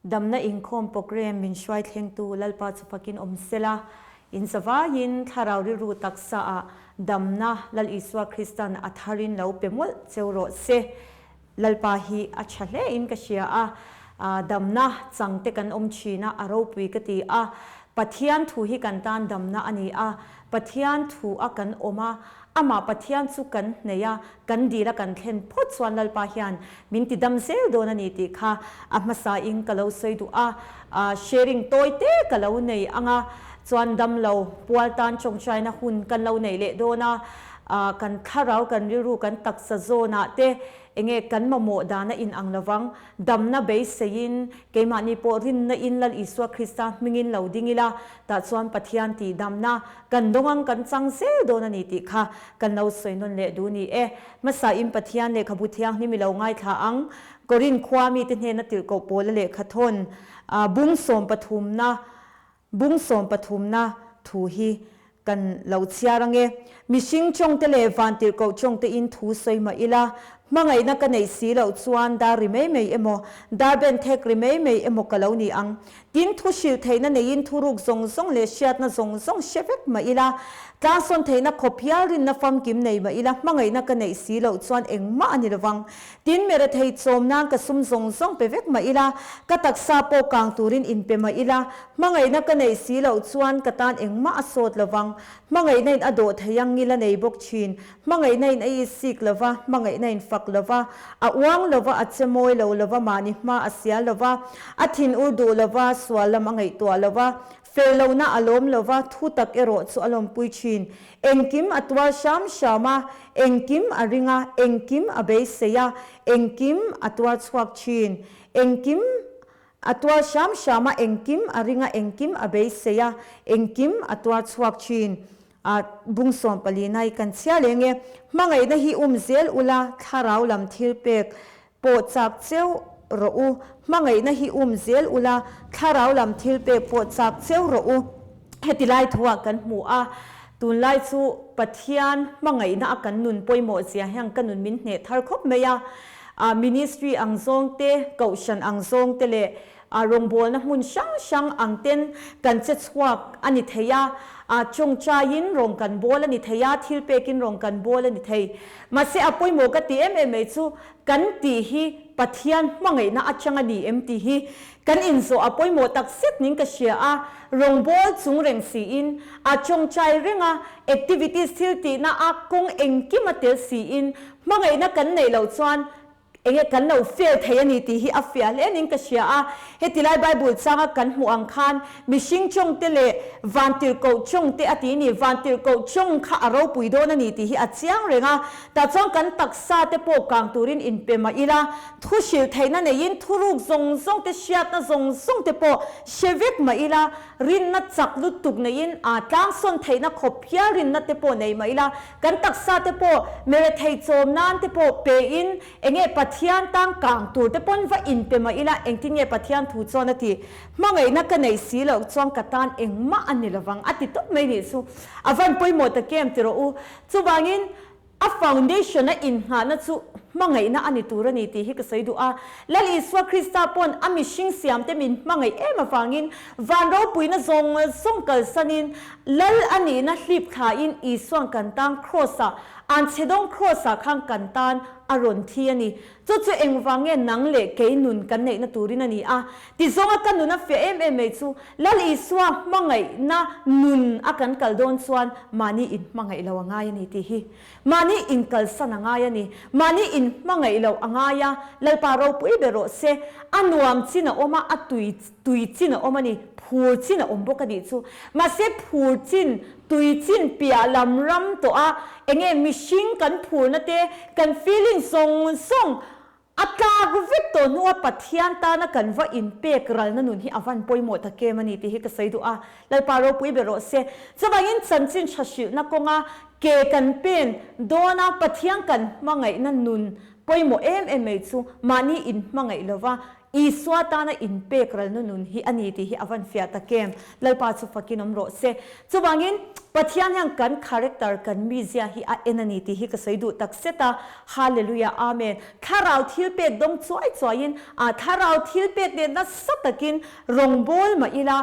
Damna inkhawm programme min hruai thlengtu Lalpa chu fakin awm sela, in zavaiin thlarau rilru taksa ah damna Lal Isua Kristan a tharin lo pe mawlh cheu rawh se. Lalpa hi a tha hle in ka hria a, damna chang te kan awm thin a, a ropui ka ti a, Pathian thu hi kan tan damna a ni a, Pathian thu a kan awm a, amah Pathian chu kan hneih a, kan dil a kan thlen phawt chuan Lalpa hian min ti dam zel dawn a ni tih kha a hmasa in ka lo sawi duh a, sharing tawi te ka lo nei ang a, chuan damlo pual tan tawngtaina hun kan lo nei leh dawn a, kan thlarau kan rilru kan taksa zawn ah te enge kan mamawh dan a in ang lovang, damna beiseiin keimahni pawh rinna in Lal Isua Krista hmingin lo ding ila, tah chuan Pathian tih damna kan dawng ang kan chang zel dawn a ni tih kha kan lo sawi nawn leh duh ni e. Hmasa in Pathian lehkhabu thianghlim i lo ngaithla ang, Korin khua mite hnena tirhkoh Paula lehkha thawn bung sawmpathumna Bung sawmpathumna thu hi kan lo chhiar ange. Mihring tawngte leh vantirhkoh tawngte in thu sawi mah ila, hmangaihna ka neih si loh chuan dar ri mai mai emaw, dar ben thek ri mai mai emaw ka lo ni ang. Tin, thu hrilh theihna neiin thuruk zawng zawng leh hriatna zawng zawng hre vek mah ila, tlangsawn theihna khawp hial rinna famkim nei mah ila, hmangaihna ka neih si loh chuan engmah a ni lovang. Tin, mi rethei chawm nan ka sum zawng zawng pe vek mah ila, ka taksa pawh kang turin inpe mah ila, hmangaihna ka neih si loh chuan ka tan engmah a sawt lo vang. Hmangaihna in a dawh thei ang ngil a nei bawk thin. Hmangaihna in a isik lo va, hmangaihna in fak lo va, a uang lo va, a che mawi lo lo va, mahni hma a sial lo va, a thin ur duh lo va, sual lam a ngaihtuah lo va, fel lohna a lawm lo va, thu tak erawh chu a lawmpui thin. Engkim a tuar hram hram a, engkim a ring a, engkim a beisei a, engkim a tuar chhuak thin. Engkim a tuar hram hram a, engkim a ring a, engkim a beisei a, engkim a tuar chhuak thin. A bung 14 i kan chhia leng e. Hmangaihna hi um zel ula, thlarau lam thil pek pawh chak cheu rawh u. Hmangaihna hi um zel ula, thlarau lam thil pek pawh chak cheu rawh u. Heti lai thuah kan hmu a, tunlai chu Pathian hmangaihna a kan nun pawimawh zia hian ka nun min hneh thar khawp mai a. Ministry ang zawng te, kohhran ang zawng te leh rawngbawlna hmun hrang hrang ang ten kan che chhuak a ni thei a, tawngtaiin rawng kan bawl a ni thei a, thil pekin rawng kan bawl a ni thei. Mahse a pawimawh ka ti em em mai chu kan tih hi Pathian hmangaihna atang a ni em tih hi kan inzawh a pawimawh tak zet ning ka hria a, rawngbâwl chung reng siin, a tawngtai reng a, activities thil tihna a kawng engkim a tel siin hmangaihna kan neih loh chuan Enge kan lo fail thei a ni tih hi a fiah hle ning ka hria a. Heti lai Bible changa kan hmuh ang khan mihring tawngte leh vantirhkoh tawngte a ti ni. Vantirhkoh tawng kha a ropui dawn a ni tih hi a chiang reng a. Tah chuan kan taksa te pawh kang turin inpe mah ila, thu hrilh theihna neiin thuruk zawng zawng te hriatna zawng zawng te pawh hre vek mah ila, rinna chak lutuk neiin a tlangsawn theihna khawp hial rinna te pawh nei mah ila, Kan taksa te pawh merethei chawm nan te pawh pe in enge Pathian tang kang tur te pawn va in pe mah ila engtin nge Pathian thu chuan a ti? Hmangaihna ka neih si loh chuan ka tan engmah a ni lovang a ti tawp mai nih chu. A van pawimawh tak em ti rawh u. Chuvangin a foundation a innghahna chu hmangaihna a ni tur a ni tih hi ka sawi duh a. Lal Isua Krista pawn a mihring siam te min hmangaih em avangin van ropuina zawng zawng kalsanin Lal a nihna hlip thlain Isua'n kan tan Kraws-ah, an chhedawng Kraws-ah khan kan tan a rawn thi a ni. Chu chu engvang nge nang leh kei nun kan neihna turin a ni a? Ti zawnga ka nun a fiah em em mai chu, Lal Isua hmangaihna nun a kan kal dawn chuan mahni inhmangaih lo a ngai a ni tih hi. Mahni inkalsan a ngai a ni. Mahni inhmangaih loh a ngai a, Lalpa ropui ber rawh se. A nuam chin a awm a, a tui tui chin a awm a ni. Phur chin a awm bawk a nih chu. Mahse phur chin, tui chin piah lam ram tawh a, enge mihring kan phurna te, kan feeling zawng zawng A tlak vek tawh hnua Pathian tana kan va inpek ralna nun hi a van pawimawh tak em a ni tih hi ka sawi duh a, Lalpa ropui ber rawh se. Chuvangin chanchin tha hrilhna kawnga ke kan pen dawna Pathian kan hmangaihna nun pawimawh em em mai chu mahni inhmangaih lova. Isua tana inpek ralna nun hi a ni tih hi a van fiah tak em? Lalpa chu fakin awm rawh se. Chuvangin, Pathian hian kan character, kan mizia hi a en a ni tih hi ka sawi duh tak zet a. Hallelujah, Amen. Thlarau thilpek dawng chuai chuaiin, a thlarau thilpek nen nasa takin rawngbawl mah ila,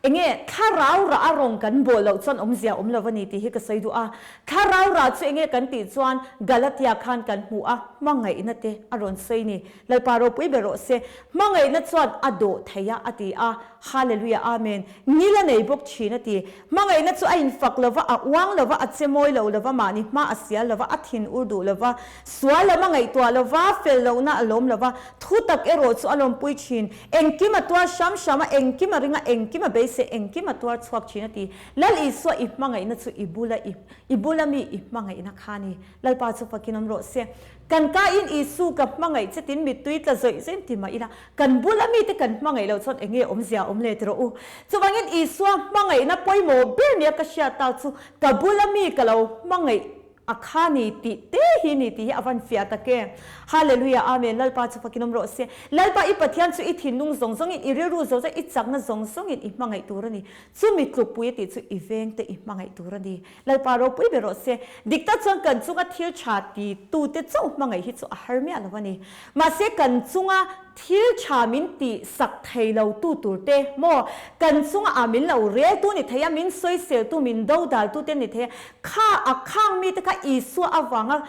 Enge thlarau rah a rawng kan bawh loh chuan awmzia awm lo a ni tih hi ka sawi duh a. Thlarau rah chu enge kan tih chuan Galatia khan kan hmu a, hmangaihna te a rawn sawi ni. Lalpa ropui ber rawh se. Hmangaihna chuan a dawh thei a a ti a. Hallelujah Amen. Ngil a nei bawk thin a ti. Hmangaihna chu a infak lo va, a uang lo va, a che mawi lo lo va, mahni hma a sial lo va, a thin ur duh lo va, sual lam a ngaihtuah lo va, fel lohna a lawm lo va, thu tak erawh chu a lawmpui thin. Engkim a tuar hram hram a, engkim a ring a, engkim a beisei, engkim a tuar chhuak thin a ti. Lal Isua i hmangaihna chu i bula i, i bula mi i hmangaihna kha a ni. Lalpa chu fakin awm rawh se. Kan kain Isu ka hmangaih che tin mittui tla zawih zawih ti mah ila, kan bula mite kan hmangaih loh chuan enge awmzia awm le ti rawh u. Chuvangin Isua hmangaihna pawimawh ber nia ka hriat tak chu ka bula mi ka lo hmangaih a kha ni tih te hi ni tih hi a van fiah tak e. Hallelujah Amen Lalpa chu fakin awm rawh se. Lalpa i Pathian chu i thinlung zawng zawngin i rilru zawng zawng i chakna zawng zawngin i hmangaih tur a ni. Chumi tlukpui a tih chu i vengte i hmangaih tur a ni. Lalpa ropui ber rawh se. Dik tak chuan kan chunga thil tha ti tute chauh hmangaih hi chu a har miah lo a ni. Mahse kan chunga thil tha min tih sak thei lo tu tur te maw, kan chunga ah min lo rel tu ni thei a, min sawisel tu, min dodal tu te ni thei a, kha a khang mite kha Isua avanga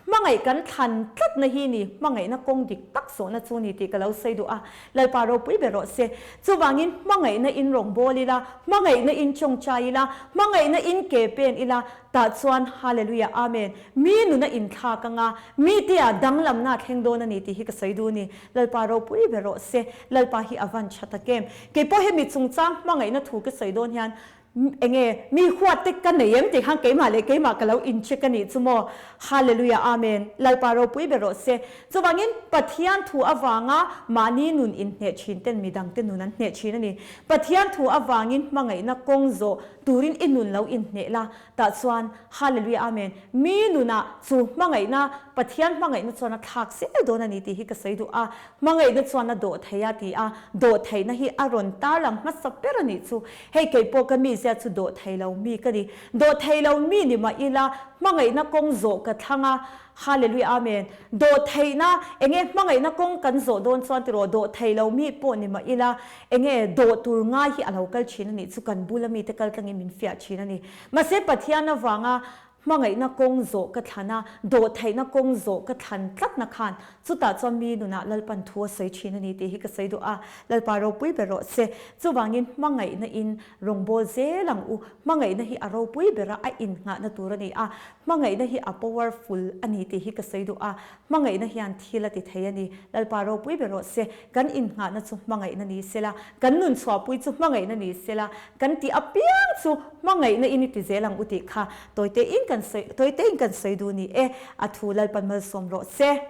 hmangaih kan thlan tlatna hi ni, hmangaihna kawng dik tak zawhna chu ni tih ka lo sawi duh a. Lalpa ropui ber rawh se. Chuvangin hmangaihna in rawngbâwl ila, hmangaihna in tawngtai ila, hmangaihna in ke pen ila, tah chuan Hallelujah Amen, mi nuna inthlâk anga, mite-ah danglamna a thleng dawn a ni tih hi ka sawi duh a ni. Lalpa ropui ber rawh se. Lalpa hi a van tha tak em. Keipawh hemi chungchang hmangaihna thu ka sawi dawn hian Enge mi huat te ka nei em tih khan keimah leh keimah ka lo incheck a nih chu maw? Hallelujah Amen Lalpa ropui ber rawh se. Chuvangin Pathian thu avanga mahni nun inhneh thin ten midang te nun an hneh thin a ni. Pathian thu avangin hmangaihna kawng zawh turin i nun lo inhneh la tah chuan Hallelujah Amen mi nunah chu hmangaihna Pathian hmangaihna chuan a thlak zel dawn a ni tih hi ka sawi duh a. Hmangaihna chuan a dawh thei a ti a, dawh theihna hi a rawn tarlang hmasa ber a nih chu. Hei kei pawh ka mizia chu dawh thei lo mi ka ni. Dawh thei lo mi ni mah ila, hmangaihna kawng zawh ka thlang a, Hallelujah Amen. Dawh theihna, enge hmangaihna kawng kan zawh dawn chuan tiraw dawh thei lo mi pawh ni mah ila, enge dawh tur ngai hi a lo kal thin a nih chu kan bula mite kal tlangin min fiah thin a ni. Mahse Pathian avanga Hmangaihna kawng zawh ka thlan a, dawhtheihna kawng zawh ka thlan tlatna khan chutah chuan mi nunah Lalpan thu a sawi thin a ni tih hi ka sawi duh a, Lalpa ropui ber rawh se. Chuvangin hmangaihna in rawngbâwl zel ang u. Hmangaihna hi a ropui ber a, a innghahna tur a ni a, hmangaihna hi a powerful a ni tih hi ka sawi duh a, hmangaihna hian thil a ti thei a ni. Lalpa ropui ber rawh se. Kan innghahna chu hmangaihna ni sela, kan nun chhuahpui chu hmangaihna ni sela, kan tih apiang chu hmangaihna in i ti zel ang u tih kha tawite in kan sawi, tawite in kan sawi duh ni e, a thu Lalpan malsawm rawh se.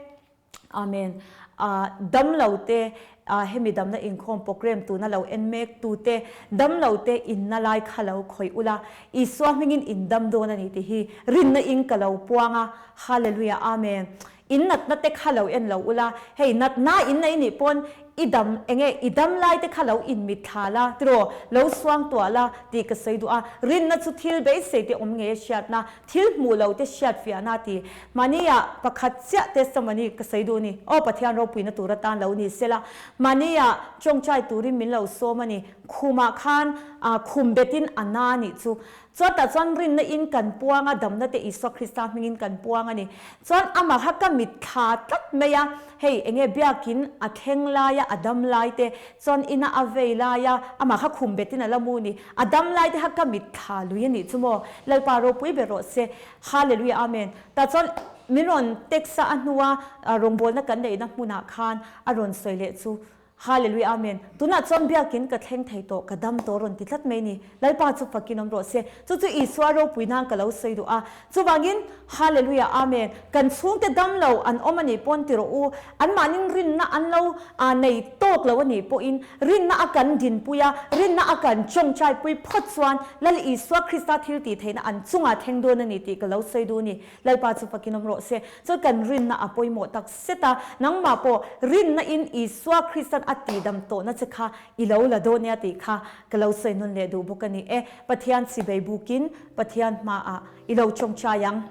Amen. Damlo te, hemi damna inkhawm program tuna lo en mek tu te, damlo te inna lai kha lo khawih ula, Isua hmingin in dam dawn a ni tih hi rinna in ka lo puang a, Hallelujah Amen. In natna te kha lo en lo ula, hei natna in nei nih pawn i dam enge i dam lai te kha lo in mit thla la tiraw, lo suang tuah la tih ka sawi duh a, rinna chu thil beisei te awm ngei a hriatna, thil hmuh lo te hriat fiahna ti. Mahnia pakhat chiah testimony ka sawi duh a ni, aw Pathian ropuina tur atan lo ni sela, mahnia tawngtai turin min lo sawm a ni, khumah khan khum betin a na nih chu Chuan tah chuan rinna in kan puang a, damna te Isua Krista hmingin kan puang a ni. Chuan amah kha ka mitthla tlat mai a, hei enge biakin a thleng lai a, a dam lai te, chuan ina a vei lai a, amah kha khum betin a la mu ni, a dam lai te kha ka mitthla lui a nih chu maw? Lalpa ropui ber rawh se. Hallelujah Amen. Tah chuan min rawn text a, a hnua rawngbawlna kan neihna hmunah khan a rawn sawi leh chu. Hallelujah Amen. Tunah chuan biakin ka thleng thei tawh, ka dam tawh rawn ti tlat mai ni. Lalpa chu fakin awm rawh se. Chu chu Isua ropui nan ka lo sawi duh a. Chuvangin Hallelujah Amen. Kan chhungte dam lo an awm a nih pawn ti rawh u. Anmahnin rinna an lo nei tawk lo a nih pawhin rinna a kan dinpui a, rinna a kan tawngtaipui phawt chuan Lal Isua Krista thil tih theihna an chungah thleng dawn a ni tih ka lo sawi duh a ni. Lalpa chu fakin awm rawh se. Chuan kan rinna a pawimawh tak zet a, nangmah pawh rinna in Isua Kristan a tihdam tawhna che kha i lo la dawn nia tih kha ka lo sawi nawn leh duh bawk a ni e. Pathian chibei bukin Pathian hmaah i lo tawngtai ang.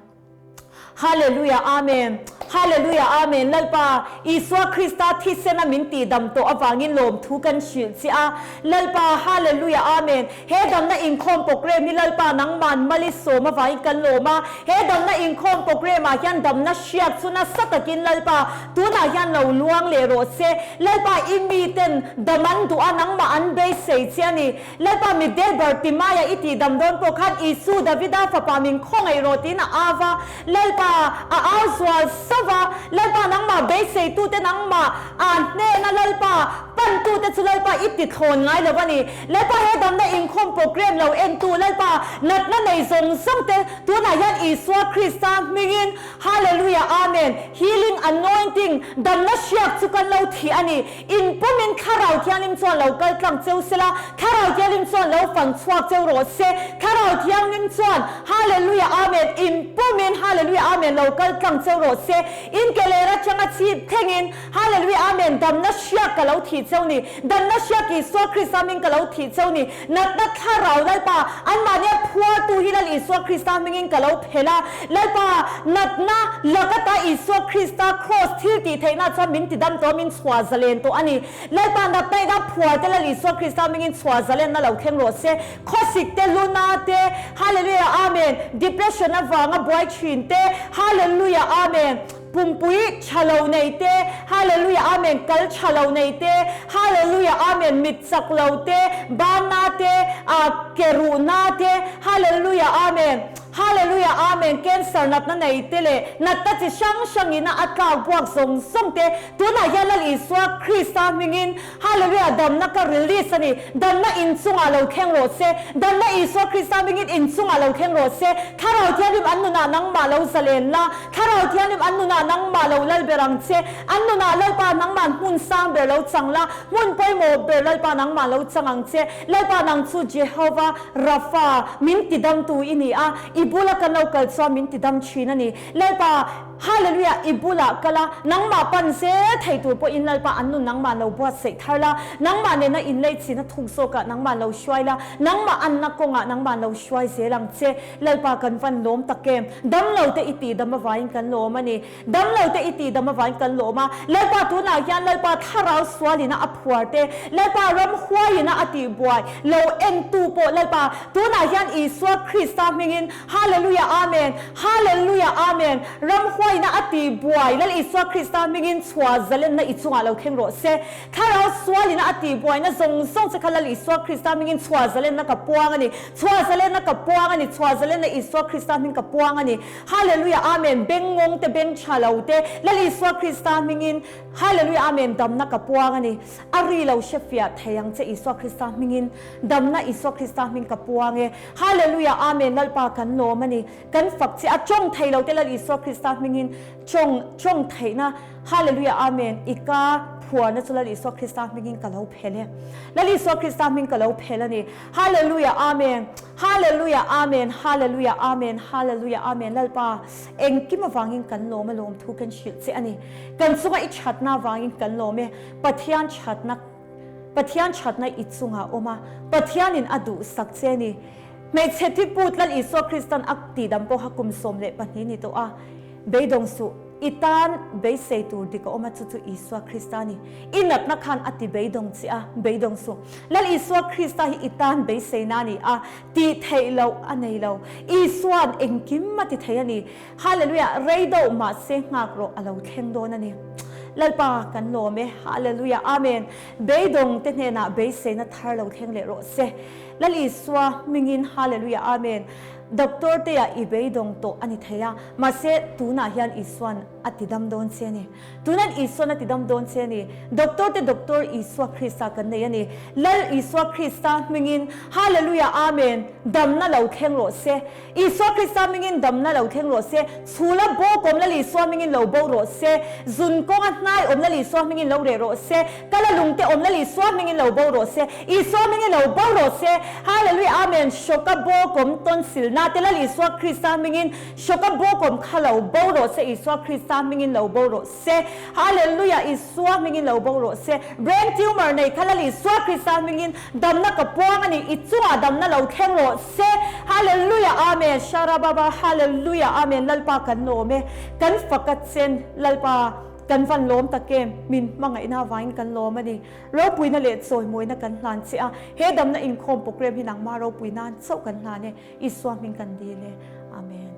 Hallelujah Amen Hallelujah Amen Lalpa Isua Krista thisena min tihdam tawh avangin lawmthu kan hrilh che a Lalpa Hallelujah Amen He damna inkhawm program hi Lalpa nangman mal i sawm avangin kan lawm a he damna inkhawm program ah hian damna hriat chu nasa takin Lalpa tunah hian lo luang leh rawh se Lalpa i miten dam an duh a nangmah an beisei che a ni Lalpa mitdel Bartimaia i tihdam dawn pawh khan Isu Davida fapa min khawngaih rawh tiin a au va, Lalpa a au zual sauh va, Lalpa nangmah beiseitute nangmah a hnena Lalpa pantute chu Lalpa i ti thlawn ngai lo a ni. Lalpa he damna inkhawm program lo entu Lalpa natna nei zawng zawng te tunah hian Isua Krista hmingin Hallelujah Amen Healing Anointing damna hriak chu kan lo thih a ni. In pumin Thlarau Thianghlim chuan lo kal tlang cheu sela, Thlarau Thianghlim chuan lo fang chhuak cheu rawh se, Thlarau Thianghlim chuan Hallelujah Amen in pumin Hallelujah Amen lo kal tlang cheu rawh se, in ke ler atanga chhip thlengin Hallelujah Amen damna hriak ka lo thih cheu ni, damna hriak Isua Krista hming ka lo thih cheu ni, natna Thlarau Lalpa anmahnia phuartu hi Lal Isua Krista hmingin ka lo phelh a, Lalpa natna lakata Isua Krista Kraws thil tih theihna chuan min tidam tawh a, min chhuah zalen tawh a ni. Lalpa natna ina phuar te Lal Isua Krista hmingin chhuah zalenna lo thleng rawh se. Khawsik te, luna te, Hallelujah Amen, depression avanga buai thin te, Hallelujah Amen, pumpui tha lo nei te, Hallelujah Amen, kal tha lo nei te, Hallelujah Amen, mit chak lo te, banna te, ah ke ruhna te, Hallelujah Amen. Hallelujah Amen Cancer natna nei te leh natna chi hrang hrang ina a tlak buak zawng zawng te tunah hian Lal Isua Krista hmingin Hallelujah damna ka release a ni damna inchungah lo thleng rawh se damna Isua Krista hmingin inchungah lo thleng rawh se Thlarau Thianghlim an nunah nangmah lo zalen la Thlarau Thianghlim an nunah nangmah lo lal ber ang che an nunah Lalpa nangmah hmun sang ber lo chang la hmun pawimawh ber Lalpa nangmah lo chang ang che Lalpa nang chu Jehovah Rafa, min tidamtu i ni a, i bula kan lo kal chuan min tidam thin a ni. Lalpa, Hallelujah, i bulah kal a, nangmah pan zel thei tur pawhin Lalpa an nun nangmah lo buatsaih thar la, nangmah nena inlei china thuk zawkah nangmah lo hruai la, nangmah anna kawngah nangmah lo hruai zel ang che. Lalpa kan van lawm tak em? Damlo te i tihdam avangin kan lawm a ni. Damlo te i tih dam avangin kan lawm a, Lalpa tunah hian Lalpa thlarau sualina a phuar te, Lalpa ramhuaiina a tih buai lo entu pawh Lalpa tunah hian Isua Krista hmingin Hallelujah Amen Hallelujah Amen ramhuaiina a tih buai Lal Isua Krista hmingin chhuah zalenna i chungah lo thleng rawh se. Thlarau sualina a tih buaina zawng zawng che kha Lal Isua Krista hmingin chhuah zalenna ka puang a ni, chhuah zalenna ka puang a ni, chhuah zalenna Isua Krista hming ka puang a ni. Hallelujah Amen beng ngawng te beng tha lo te Lal Isua Krista hmingin Hallelujah Amen damna ka puang a ni a ri lo hre fiah thei ang che Isua Krista hmingin damna Isua Krista hming ka puang e Hallelujah Amen Lalpa kan lawm a ni kan fak che a tawng thei lo te Lal Isua Krista hmingin tawng tawng theihna Hallelujah Amen i ka phuarna chu Lal Isua Krista hmingin ka lo phel e Lal Isua Krista hming ka lo phel a ni Hallelujah Amen Hallelujah Amen Hallelujah Amen Hallelujah Amen Lalpa engkim avangin kan lawm a lawm thu kan hrilh che a ni kan chunga i thatna avangin kan lawm e Pathian thatna Pathian thatna i chungah awm a Pathianin a duhsak che a ni Hmeichhe thi put Lal Isua Kristan a tihdam pawha kum 12 ni tawh a beidawng suh I tan beisei tur dik a awm a, chu chu Isua Krista a ni. I natna khan a ti beidawng che a, beidawng suh. Lal Isua Krista hi i tan beiseina a ni a, tih theih loh a nei lo. Isua'n engkim a ti thei a ni. Hallelujah! Rei deuh mahse nghak rawh a lo thleng dawn a ni. Lalpa kan lawm e. Hallelujah! Amen! Beidawng te hnenah beiseina thar lo thleng leh rawh se. Lal Isua hmingin Hallelujah! Amen! Doctor te ah i beidawng tawh a ni thei a, mahse tunah hian Isua'n a ti dam dawn che a ni. Tunan Isua'n a ti dam dawn che a ni. Doctor te Doctor Isua Krista kan nei a ni. Lal Isua Krista hmingin Hallelujah Amen damna lo thleng rawh se. Isua Krista hmingin damna lo thleng rawh se. Chhula bawk awm Lal Isua hmingin lo bo rawh se. Zun kawnga hnai awm Lal Isua hmingin lo reh rawh se. Kala lungte awm Lal Isua hmingin lo bo rawh se. Isua hmingin lo bo rawh se. Hallelujah Amen Hrawka bawkawm tawn silna te Lal Isua Krista hmingin Hrawka bawkawm kha lo bo rawh se Isua Krista. Krista hmingin lo bo rawh se. Hallelujah Isua hmingin lo bo rawh se. Brain tumor nei kha Lal Isua Krista hmingin damna ka puang a ni. I chungah damna lo thleng rawh se. Hallelujah Amen Sharababa Hallelujah Amen Lalpa kan lawm e. Kan fak a chen Lalpa kan van lawm tak em? Min hmangaihna avangin kan lawm a ni. Ropuina leh chawimawina kan hlan che a, he damna inkhawm program hi nangmah ropui nan chauh kan hlan e. Isua hming kan dil e. Amen.